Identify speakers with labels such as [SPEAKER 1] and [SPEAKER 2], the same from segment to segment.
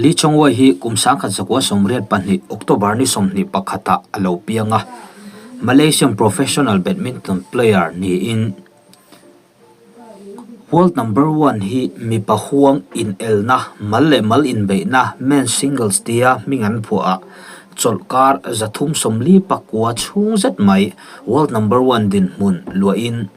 [SPEAKER 1] Lee Chong Wei hi kum 1982 October ni 21 ah a lo piang a, Malaysian professional badminton player niin World number one hi mipa huang inelna, mal leh mal inbeihna, men's singles tia hming an phuah a, chawlhkar 349 chhung zet mai world number one dinhmun luahin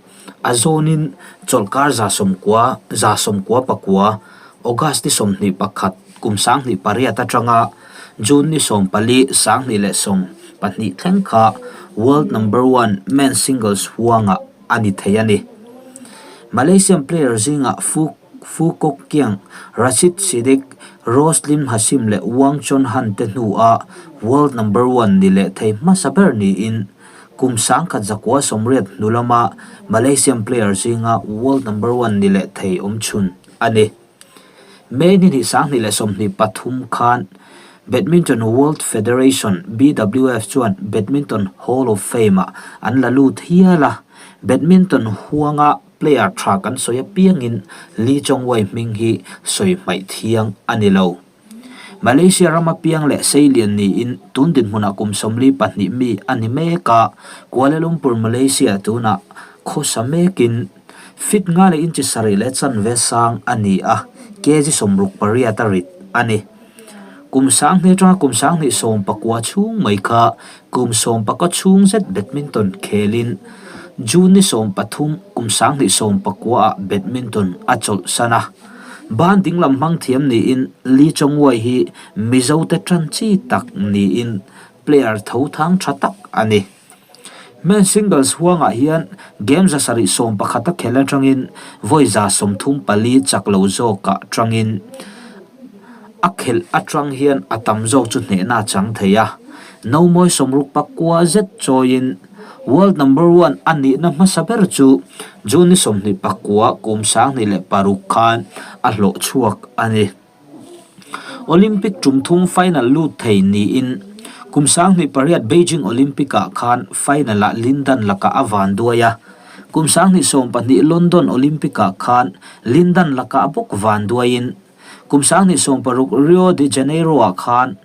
[SPEAKER 1] a zawnin chawlhkar 90 99 August ni 21 kum 2008 atanga June ni 14 2012 thleng kha world number one men's singles huangah a ni thei a ni. Malaysian player zingah Fu Fu Kok Kiang, Rashid Siddiq, Roslin Hashim leh Wang Chon Han te hnua world number one ni leh thei hmasa ber niin kum 1980 hnu lama Malaysian player zinga world number one ni leh thei awmchhun a ni. May ni hnih 2023 khan Badminton World Federation, BWF, chuan Badminton Hall of Fame-ah an la lut hial a, badminton huanga player tha kan sawi apiangin Lee Chong Wei hming hi sawi hmaih thiang a ni lo. Malaysia rama piang leh seilian niin tun dinhmunah kum 42 mi a ni mek a, Kuala Lumpur, Malaysia tunah khawsa mekin Feet nga leh inchi sarih leh chanve sang a ni a, kg 68 a rit a ni. Kum 2000 atanga kum 2019 chhung mai kha kum 19 chhung zet badminton khelin June ni 13 kum 2019 ah badminton a chawlhsan a. Ban dinglam hmang thiam niin Lee Chong Wei hi Mizote tan chi tak niin player tho thang tha tak a ni. Men singles huangah hian game 711 a khel atangin vawi 134 chak lo zawkah tangin a khelh atang hian a tam zawk chu hnehna a chang thei a. Nomawi 69 zet chawiin world number one a nihna hmasa ber chu June ni 29 kum 2006 khan a hlawh chhuak a ni. Olympic tum thum final lut thei niin kum 2008 Beijing Olympic-ah khan final-ah Lin Dan lakah a van duai a, kum 2012 London Olympic-ah khan Lin Dan lakah bawk van duaiin kum 2016 Rio de Janeiro-ah khan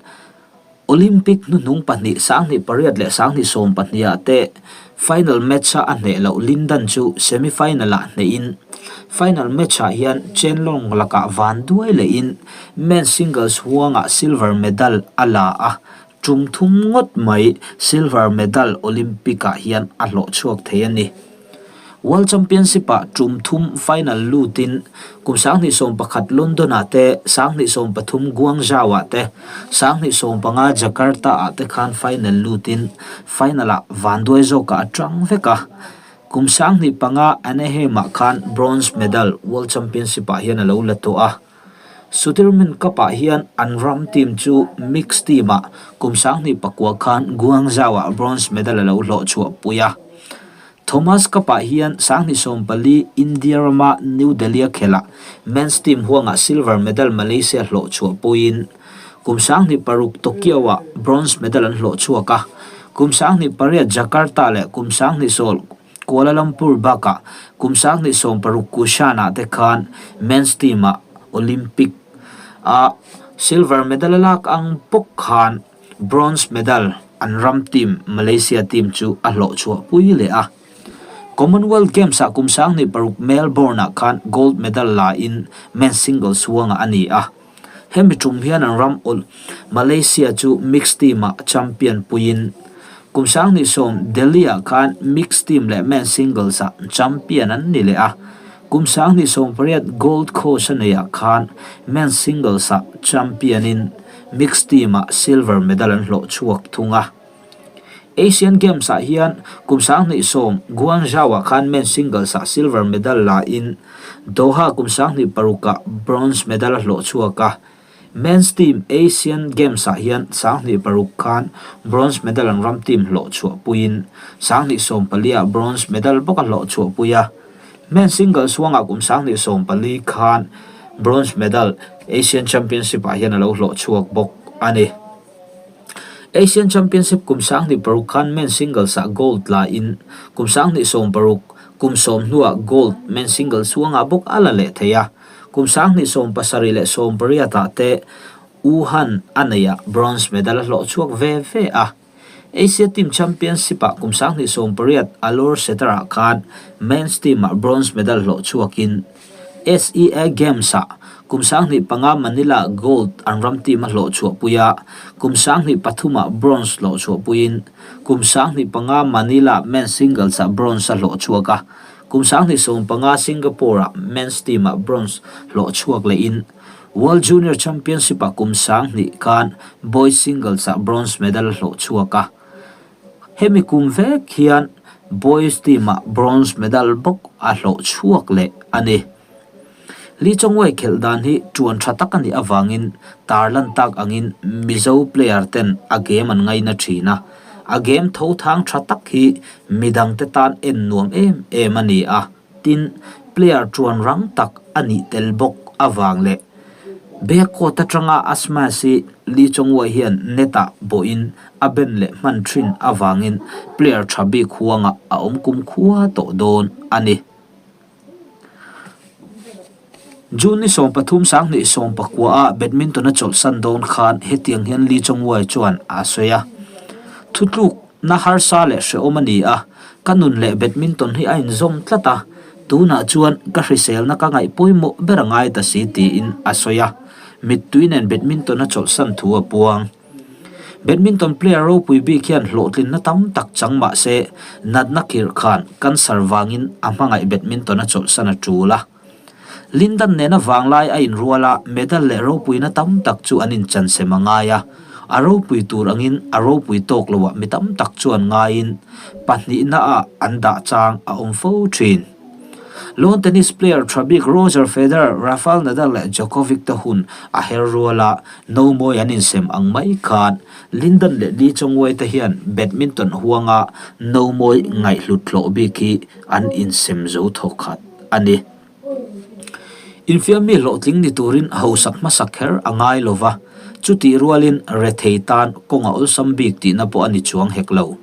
[SPEAKER 1] Olympic hnuhnung pahnih 2008 leh 2012 ah te final match-a a hneh loh Lin Dan chu semi-final-ah hnehin final match-ah hian Chen Long lakah van duai lehin men's singles huangah silver medal a la a, tum thum ngawt mai silver medal Olympic-ah hian a hlawh chhuak thei a ni. World Championship-ah tum thum final lutin kum 2011 London-ah te, 2013 Guangzhou-ah te, 2015 Jakarta-ah te khan final lutin final-ah vanduai zawkah a tang vek a. Kum 2005 Anaheim-ah khan bronze medal World Championship-ah hian a lo la tawh a. Sudirman Cup-ah hian an ram team chu mixed team-ah kum 2009 khan Guangzhou-ah bronze medal a lo hlawh chhuahpui a. Thomas Cup-ah hian 2014 India rama New Delhi-a khelhah men's team huangah silver medal Malaysia hlawh chhuahpuiin kum 2006 Tokyo-ah bronze medal an hlawh chhuak a, kum 2008 Jakarta leh kum 2010 Kuala Lumpur bakah kum 2016 Kushan-ah te khan men's team-ah Olympic-a silver medal a lak ang bawk khan bronze medal an ram team Malaysia team chu a hlawh chhuahpui leh a. Commonwealth Games-ah kum 2006 Melbourne-ah khan gold medal la in men's singles huangah a ni a. Hemi tum hian an ram awlh Malaysia chu mixed team-ah champion puiin kum 2010 Delhi-ah khan mixed team leh men's singles-ah champion an ni leh a. Kum 2018 Gold Coast a neihah khan men's singles-ah champion in mixed team-ah silver medal an hlawh chhuak thung a. Asian Games-ah hian kum 2010 Guangzhou-ah khan men's singles-ah silver medal la in Doha kum 2006-ah bronze medal a hlawh chhuak a. Men's team Asian Games-ah hian 2006 khan bronze medal an ram team hlawh chhuahpuiin 2014-ah bronze medal bawk a hlawh chhuahpui a. Men's singles huangah kum 2014 khan bronze medal Asian Championship-ah hian a lo hlawh chhuak bawk a ni. Asian Championship kum 2006 khan men's singles-ah gold la in kum 2016 kum 10 hnuah gold men's singles huangah bawk a la leh thei a. Kum 2017 leh 18 ah te. Wuhan a neihah bronze medal a hlawh chhuak ve ve a. Asia Team Championship-ah kum 2018 Alor Setar-ah khan men's team-ah bronze medal hlawh chhuakin SEA Games-ah kum 2005 Manila gold an ram team a hlawh chhuahpui a, kum 2003-ah bronze hlawh chhuahpuiin kum 2005 Manila men's singles-ah bronze a hlawh chhuak a, kum 2015 Singapore-ah men's team-ah bronze hlawh chhuak lehin World Junior Championship-ah kum 2000 khan boys singles-ah bronze medal a hlawh chhuak a. Hemi kum vek hian boys team-ah bronze medal bawk a hlawh chhuak leh a ni. Lee Chong Wei khelh dan hi tuan tha tak a nih avangin tarlan tak angin Mizo player ten a game an ngaina thin a. A game tho thang tha tak hi midangte tan en nuam em em a ni a. Tin, player tuan rang tak a nih tel bawk avang leh back court atanga a smash hi Lee Chong Wei hian net ah bawhin a ben leh hman thin avangin player tha bik huangah a awm kumkhua tawh dawn a ni. June ni 13 2019 a badminton a chawlhsan dawn khan hetiang hian Lee Chong Wei chuan a sawi a, Thutluk Na harsa leh hrehawm a ni a, ka nun leh badminton hi a inzawm tlat a, tunah chuan ka hriselna ka ngaih pawimawh ber a ngai ta si tiin a sawi a, mittui nen badminton a chawlhsan thu a puang. Badminton player ropui bik hian hlawhtlinna tam tak chang mah se, natna khirh khan cancer vangin a hmangaih badminton a chawlhsan a tul a. Lindan nena vanglai a inrual a, medal leh ropuina tam tak chu an inchansem a ngai a. A ropui tur angin a ropui tawk loah mi tam tak chuan ngaiin pahnihna ah an dah chang a awm fo thin. Lawn tennis player tha bik Roger Federer, Rafael Nadal leh Djokovic te hun a her rual a, no mawi an insem ang mai khan Lindan leh Lee Chong Wei te hian badminton huanga no mawi ngaihhlut hlawh bik hi an insem zo thawkhat. a ni. Infiammi hlawhtling ni turin hausak hmasa kher a ngai lo va, chutih rualin rethei tan kawng a awlsam bik tihna pawh a ni chuang hek lo.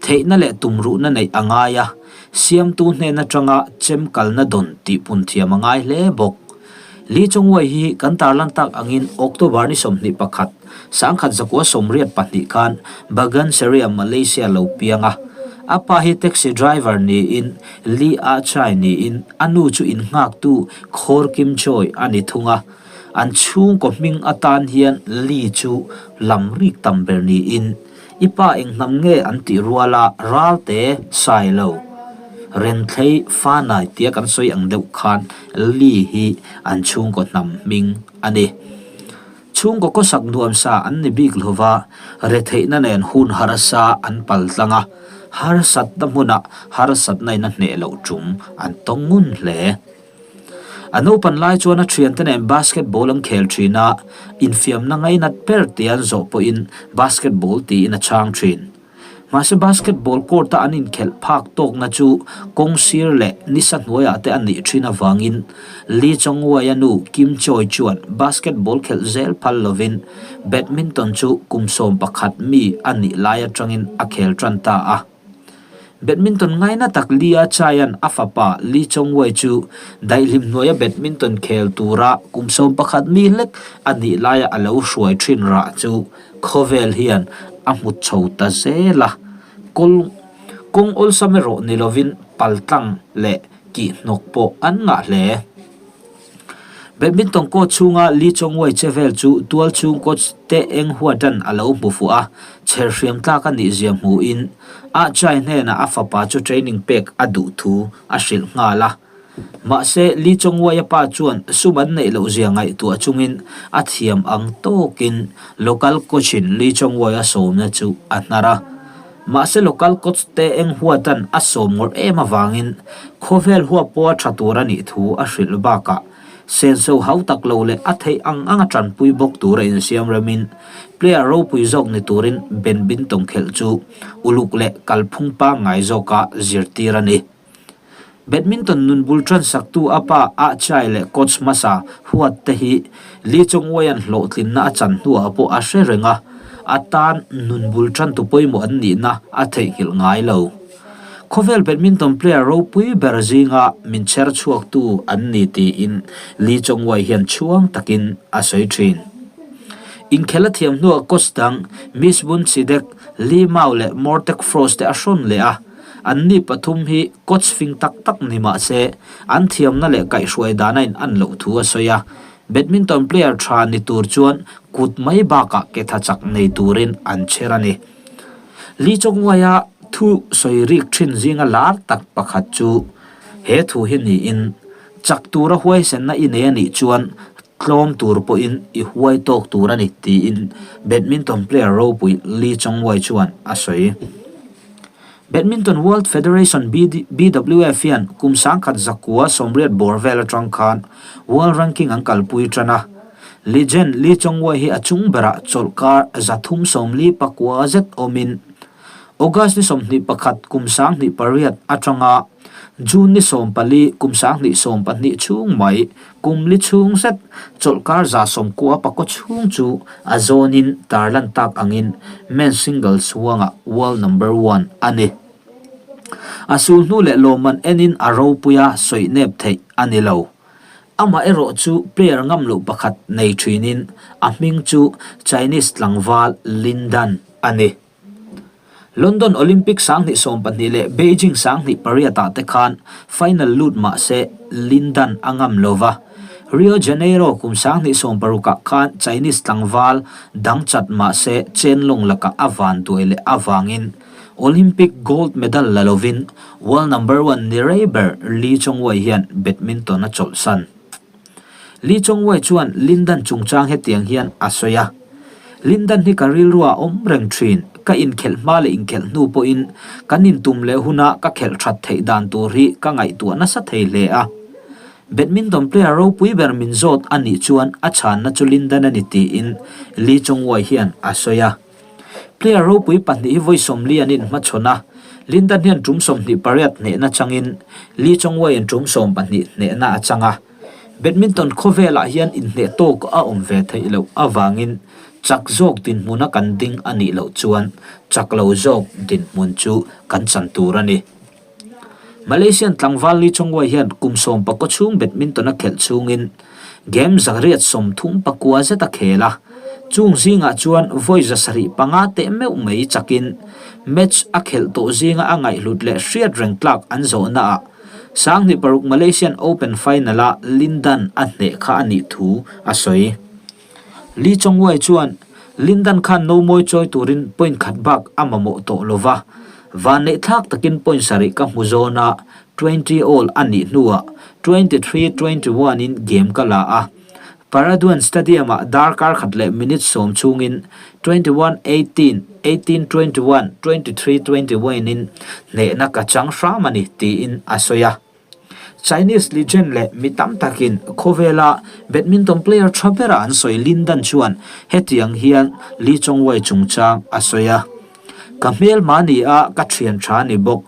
[SPEAKER 1] Theihna leh tumruhna neih a ngai a, siamtu hnen atanga chem kalna dawn tih pun thiam a ngai hle bawk. Lee Chong Wei hi kan tarlan tak angin October ni 21, 1982 khan Bagan Seria, Malaysia lo piang a. A pa hi taxi driver niin Lee Ah Chai niin a nu chu innghaktu Khor Kim Choi a ni thung a. An chhungkaw hming atan hian Lee chu lam rik tam ber niin I pa eng hnam nge an tih ruala Ralte Sailo Renthlei Fanai tia kan sawi ang deuh khan Lee hi an chhungkaw hnam hming a ni. Chhungkaw kawsak nuamsa an ni bik lo va, retheihna nen hun harsa an pal tlang a, harsatna hmunah harsatna in a hneh loh tum an tawng ngun hle. A naupan lai chuan a thiante nen basketball an khel thin a, infiamna ngainat ber tia an zawh pawhin basketball tiin a chhang thin. Mahse basketball court-a an inkhelh phak tawkna chu kawng sir leh nisa hnuaiah te a nih thin avangin Lee Chong Wei-a nu Kim Choi chuan basketball khelh zel phal lovin badminton chu kum 11 mi a nih lai atangin a khel tan ta a. Badminton ngaina tak Lee Ah Chai-a'n a fapa Lee Chong Wei chu daihlim hnuaia badminton khel tura kum 11 mi hlek a nih laia a lo hruai thin rah chu khawvel hian a hmu chho ta zel a. Kawng awlsam erawh ni lovin paltlang leh kihhnawk pawh an ngah hle. Badminton court chhunga Lee Chong Wei che vel chu tual chhung coach Teh Eng Hua Dan a lo hmu fuh a, chher hriam tlak a nih zia hmuhin Ah Chai hnenah a fapa chu training pek a duh thu a hrilh nghal a. Mahse, Lee Chong Wei-a pa chuan sum an neih loh zia ngaihtuah chungin a thiam ang tawkin local coach-in Lee Chong Wei-a sawmna chu a hnar a. Mahse local coach Teh Eng Hua Dan a sawm ngawrh em avangin khawvel huap pawha tha tur a nih thu a hrilh bakah senso hau tak lo leh a theih ang anga tanpui bawk tura insiam remin player ropui zawk ni turin badminton khelh chu uluk leh kalphung pangngai zawka zirtir a ni. Badminton nun bul tan saktu a pa Ah Chai leh coach hmasa Huat te hi Lee Chong Wei-a'n hlawhtlinna a chan hnuah pawh a hre reng a, a tan nun bul tantu pawimawh an nihna a theihnghilh ngai lo. Khawvel badminton player ropui ber zinga min chher chhuaktu an ni tiin Lee Chong Wei hian chhuang takin a sawi thin. Inkhel a thiam hnuah coach dang Misbun Sidek, Li Mao leh Mortek Frost te a hrawn leh a. Anni pathum hi coach fing tak tak ni mah se an thiamna leh kaihhruai dan a in-an loh thu a sawi a. Badminton player tha ni tur chuan kut mai bakah ke tha chak nei turin an chher a ni. Li Chongwai-a thu sawi rik thin zinga lar tak pakhat chu he thu hi niin, Chak tura huaisenna i nei a nih chuan tlawm tur pawhin i huai tawk tur a ni, tiin badminton player ropui Li Chongwai chuan a sawi. Badminton World Federation, BWF, hian kum sangkhat zakua sawmriat bawr vel atang khan World Ranking an kalpui tan a. Legend Lee Chong Wei hi a chung berah chawlhkar 349 zet awmin August ni 21 kum 2008 atanga June ni 14 kum 2012 chhung mai kum li chhung zet chawlhkar 99 chhung chu a zawnin tarlan tak angin men's singles huangah world number one a ni. A sul hnu leh lawmman enin a ropuia sawi nep theih a ni lo. Amah erawh chu player ngam loh pakhat nei thinin a hming chu Chinese tlangval Lin Dan a ni. London Olympic 2012 leh Beijing 2008 ah te khan final lut mah se Lin Dan a ngam lo va. Rio Janeiro kum 2016 ah khan Chinese tlangval dang chat mah se Chen Long lakah a van duai leh avangin Olympic gold medal la lovin world number one ni rei ber Lee Chong Wei hian badminton a chawlhsan. Lee Chong Wei chuan Lin Dan chungchang hetiang hian a sawi a, Lin Dan hi ka rilruah a awm reng thin, ka inkhelh hma leh inkhelh hnu pawhin kan intum leh huna ka khelh that theih dan tur hi ka ngaihtuah nasa thei hle a. Badminton player ropui ber min zawt a nih chuan a chhanna chu Lin Dan a ni tiin Lee Chong Wei hian a sawi a. Player ropui pahnih hi vawi 40 an inhmachhawn a, Lin Dan hian tum 28 hnehna changin Lee Chong Wei-in tum 12 hnehna a chang a. Badminton khawvelah hian inhneh tawk a awm ve theih loh avangin chak zawk dinhmuna kan ding a nih loh chuan chak lo zawk dinhmun chu kan chan tur a ni. Malaysian tlangval Lee Chong Wei hian kum 19 chhung badminton a khelh chhungin game 139 zet a khel a, chung zingah chuan vawi 75 teh meuh mai chakin match a khelh tawh zinga a ngaihhlut leh hriat reng tlak an zawhnaah 2006 Malaysian Open final-a Lin Dan a hneh kha a nih thu a sawi. Lee Chong Wei chuan Lin Dan khan no mawi chawi turin point khat bak a mamawh tawh lo va, vanneih thlak takin point sarih ka hmu zawn a, 20 all a nih hnuah 23 21 in game ka la a. Paraduan Stadium-ah darkar khat leh minute sawm chhungin 21 18, 18 21, 23 21 in hnehna ka chang hram a ni, tiin a sawi a. Chinese legend leh mi tam takin khawvela badminton player tha bera an sawi Lin Dan chuan hetiang hian Lee Chong Wei chungchang a sawi a, Ka hmelma ni a, ka thian tha ni bawk.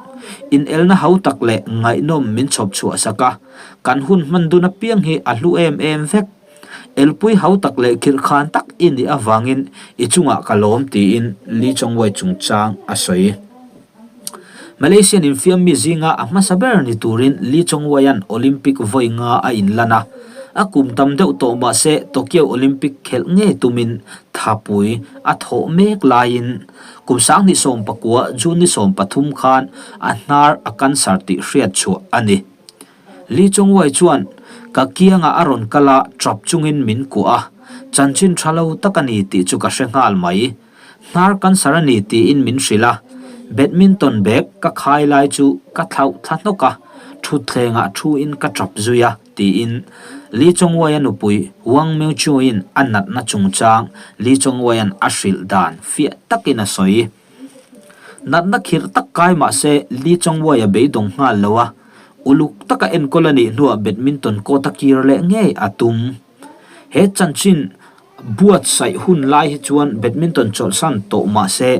[SPEAKER 1] Inelna hau tak leh ngaihnawm min chhawp chhuah sak a, kan hun hman dun apiang hi a hlu em em vek. Elpui hau tak leh khirhkhan tak i nih avangin i chungah ka lawm tiin Lee Chong Wei chungchang a sawi. Malaysian infiam mi zinga a hmasa ber ni turin Lee Chong Wei-a'n Olympic vawi nga a inlan a, a kum tam deuh tawh mah se Tokyo Olympic khelh ngei tumin thapui a thawh mek laiin kum 2019 June ni 13 khan a hnar a cancer tih hriat chhuah a ni. Lee Chong Wei chuan ka kiangah a rawn kal a, tap chungin min kuah a, chanchin tha lo tak a ni tih chu ka hre nghal mai. Hnar cancer a ni tiin min hrilh a, badminton bag ka khai lai chu ka thlauh thla hnawk a, thutthlengah thuin ka tap zui a, tiin Lee Chong Wei-a nupui Wang Mew-Choo-in a natna chungchang Lee Chong Wei-a'n a hrilh dan fiah takin a sawi. Natna khirh tak kai mah se Lee Chong Wei-a beidawng nghal lo a, uluk taka enkawl a nih hnuah badminton court a kir leh ngei a tum. He chanchin buatsaih hun lai hi chuan badminton chawlhsan tawh mah se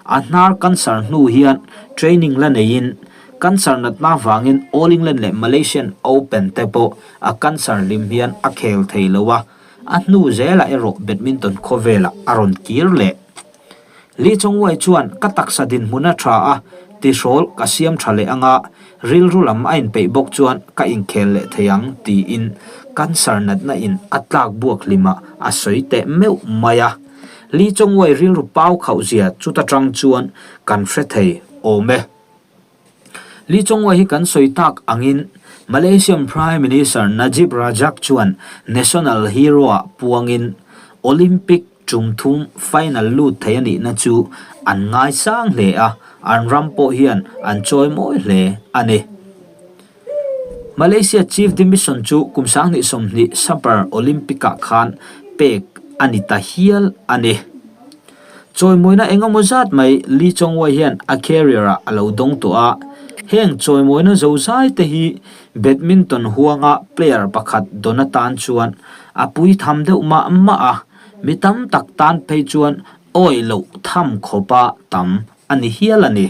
[SPEAKER 1] a hnar cancer hnu hian training la neiin cancer natna vangin All England leh Malaysian Open te pawh a cancer hlim hian a khel thei lo a, a hnu zelah erawh badminton khawvelah a rawn kir leh. Lee Chong Wei chuan ka taksa dinhmun a tha a, tihrawl ka siam tha leh anga rilru lam a inpeih bawk chuan ka inkhel leh thei ang tiin cancer natna in a tlak buak hlimah a sawi teh meuh mai a. Lee Chong Wei rilru pau khauh zia chuta tang chuan kan hre thei awm e. Lee Chong Wei hi kan sawi tak angin Malaysian Prime Minister Najib Razak chuan National Hero-ah puangin Olympic tum thum final lut thei a nihna chu an ngaisang hle a, an ram pawh hian an chawi mawi hle a ni. Malaysia Chief de Mission chu kum 2020 Summer Olympic-ah khan pek a ni ta hial a ni. Chawimawina eng emaw zat mai Lee Chong Wei hian a career-ah a lo dawng tawh a, heng chawimawina zozai te hi badminton huanga player pakhat dawn atan chuan a pui tham deuh mah mah a, mi tam tak tan phei chuan awih loh tham khawpa tam a ni hial a ni.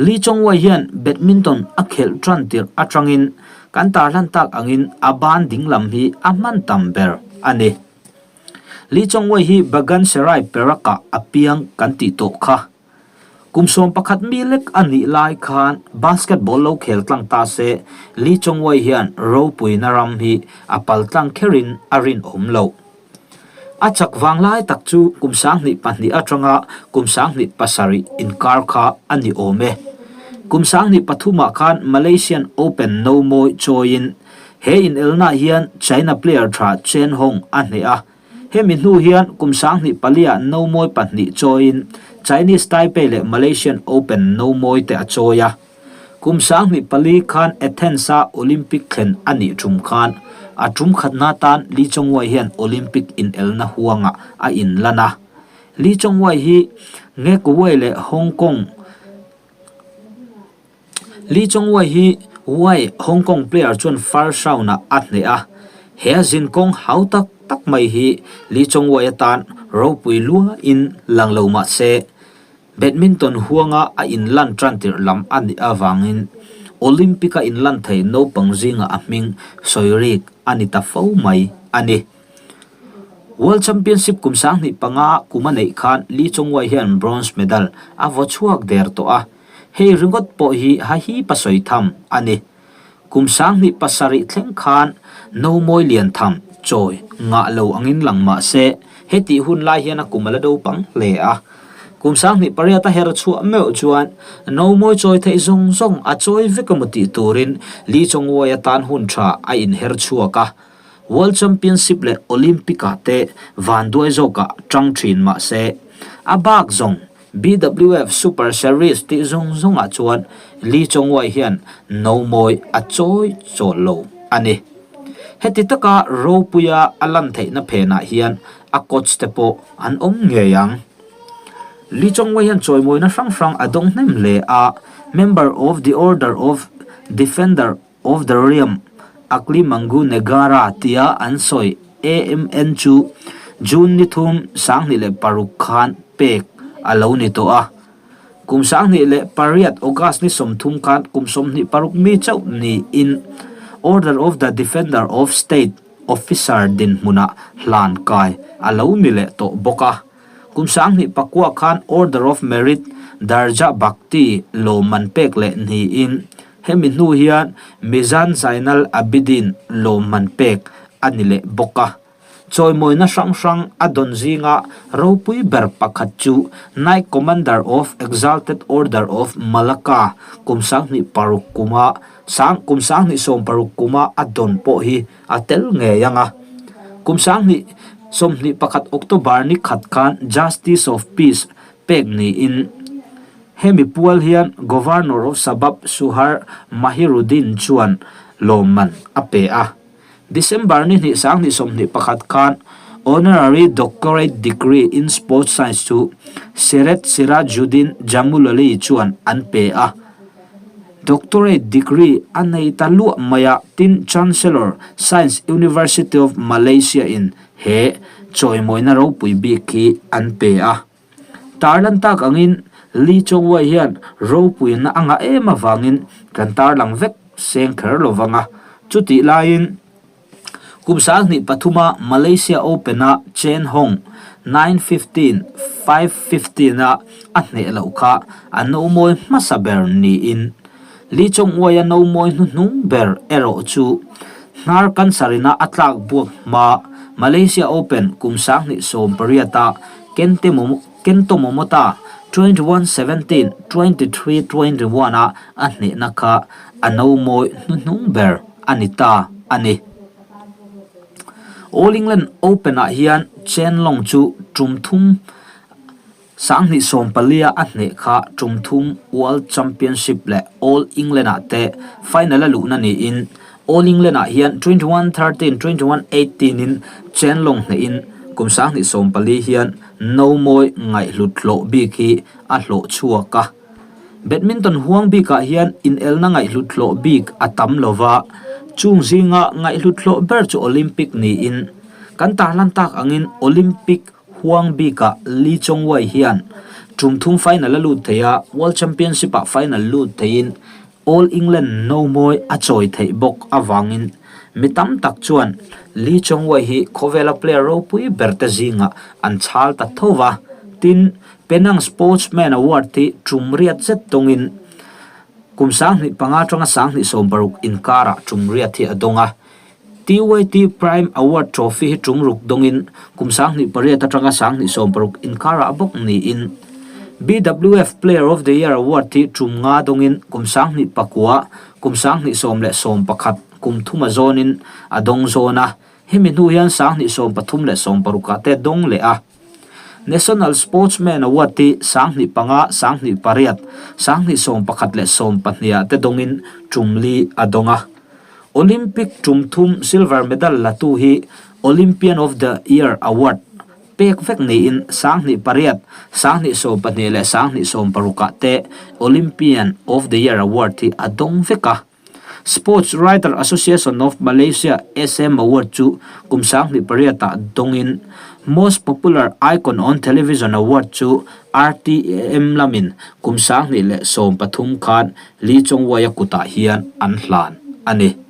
[SPEAKER 1] Lee Chong Wei hian badminton a khelh tan tirh atangin kan tarlan tak angin a ban dinglam hi a hman tam ber a ni. Lee Chong Wei hi Bagan Serai Perak-ah a piang kan tih tawh kha. Kum 11 mi lek a nih lai khan basketball lo khel tlang ta se Lee Chong Wei hian ropuina ram hi a pal tlang kherin a rinawm loh. A chak vang lai tak chu kum 2002 atanga kum 2007 inkar kha a ni awm e. Kum 2003 ah khan Malaysian Open no mawi chawiin he inelnaah hian China player tha Chen Hong a hneh a. Hemi hnu hian kum 2004 ah no mawi pahnih chawiin Chinese Taipei leh Malaysian Open no mawi te a chawi a. Kum 2004 khan Athens-a Olympic thlen a nih tum khan a tum khatna tan Lee Chong Wei hian Olympic inelna huangah a inlan a. Lee Chong Wei hi Ngek Wei leh Hong Kong Lee Chong Wei hi Wei Hong Kong player chuan first round-ah a hneh a. He a zinkawng hau tak tak mai hi Lee Chong Wei atan ropui luain lang lo mah se, Badminton huanga a inlan tan tirh lam a nih avangin Olympic-a inlan thei naupang zinga a hming sawi rik a ni ta fo mai a ni. World Championship kum 2005 kum a neih khan Lee Chong Wei hian bronze medal a vaw chhuak der tawh a, hei ringawt pawh hi hahipa sawi tham a ni. Kum 2007 thleng khan no mawi lian tham chawi ngah lo angin lang mah se, hetih hun lai hian a kum a la naupang hle a. Kum 2008 a her chhuah meuh chuan no mawi chawi theih zawng zawng a chawi vek emaw tih turin Lee Chong Wei atan hun tha a inher chhuak a. World Championship leh Olympic-ah te vanduai zawkah tang thin mah se, a bak zawng BWF Super Series tih zawng zawngah chuan Lee Chong Wei hian no mawi a chawi chawl lo a ni. Heti taka ropuia a lan theihna phenah hian a coach te pawh an awm ngei ang. Lee Chong Wei hian chawimawina hrang hrang a dawng hnem hle a, Member of the Order of Defender of the Realm, Akli Mangu Negara tia an sawi AMN chu June ni thum 2006 khan pek a lo ni tawh a. Kum 2008 August ni 30 khan kum 26 mi chauh niin Order of the Defender of State Officer dinhmunah hlan kai a lo ni leh tawh bawk a. Kum 2009 khan Order of Merit Darjah Bakti lawmman pek leh niin Hemi hnu hian Mizan Zainal Abidin lawmman pek a ni leh bawk a. Chawimawina hrang hrang a dawn zinga ropui ber pakhat chu Knight Commander of Exalted Order of Malacca kum 2006 kuma sang kum 2016 kuma a dawn pawh hi a tel ngei ang a. Kum 2021 October ni khat khan Justice of Peace pek niin Hemi pual hian Governor of Sabah Suhar Mahiruddin chuan lawmman a pe a. December ni hnih 2021 khan Honorary Doctorate Degree in Sports Science chu Syed Sirajuddin Jamulali chuan an pe a. Doctorate degree a nei ta luah mai a, tin Chancellor, Science University of Malaysia in he chawimawina ropui bik hi an pe a. Tarlan tak angin Lee Chong Wei hian ropuina a ngah em avangin kan tarlang vek seng kher lo vang a. Chutih laiin kum 2003 a Malaysia Open a Chen Hong 9:15, 5:15 a a hneh loh kha a nomawi hmasa ber niin Lee Chong Wei a nomawi hnuhnung ber erawh chu hnar cancer ina a tlak buak hma Malaysia Open kum 2018 a. Kento Momota 21 17, 23 21 a a hnehna kha a nomawi hnuhnung ber a ni ta a ni. All England Open-ah hian Chen Long chu tum thum 2014-a a hneh kha tum thum World Championship leh All England-ah te final a luhna niin All England-ah hian 21 13, 21 18 in Chen Long hnehin kum 2014 hian nomawi ngaihhlut hlawh bik hi a hlawh chhuak a. Badminton huang bikah hian inelna ngaihhlut hlawh bik a tam lo va, chung zinga ngaihhlut hlawh ber chu Olympic niin kan tarlan tak angin Olympic huang bikah Lee Chong Wei hian tum thum final a lut thei a, World Championship-ah final lut theiin All England nomawi a chawi theih bawk avangin mi tam tak chuan Lee Chong Wei hi khawvela player ropui ber te zingah an chhal ta tho va, tin, Penang Sportsman Award hi tum riat zet tawngin kum 2005 atanga 2016 inkarah tum riat hi a dawng a. TYT Prime Award Trophy hi tum ruk dawngin kum 2008 atanga 2016 inkarah bawk niin BWF Player of the Year Award hi tum nga dawngin kum 2009, kum 2011 kum thuma zawnin a dawng zawn a, hemi hnu hian 2013 leh 16 ah te dawng leh a. National Sportsman Award hi 2005, 2008, 2011 leh 12 ah te dawngin tum li a dawng a. Olympic tum thum silver medal latu hi Olympian of the Year Award pek vek niin 2008, 2012 leh 2016 ah te Olympian of the Year Award hi a dawng vek a. Sports Writer Association of Malaysia SM Award chu kum 2008 ah dawngin Most Popular Icon on Television Award chu RTM lamin kum 2013 khan Lee Chong Wei-a kutah hian an hlan a ni.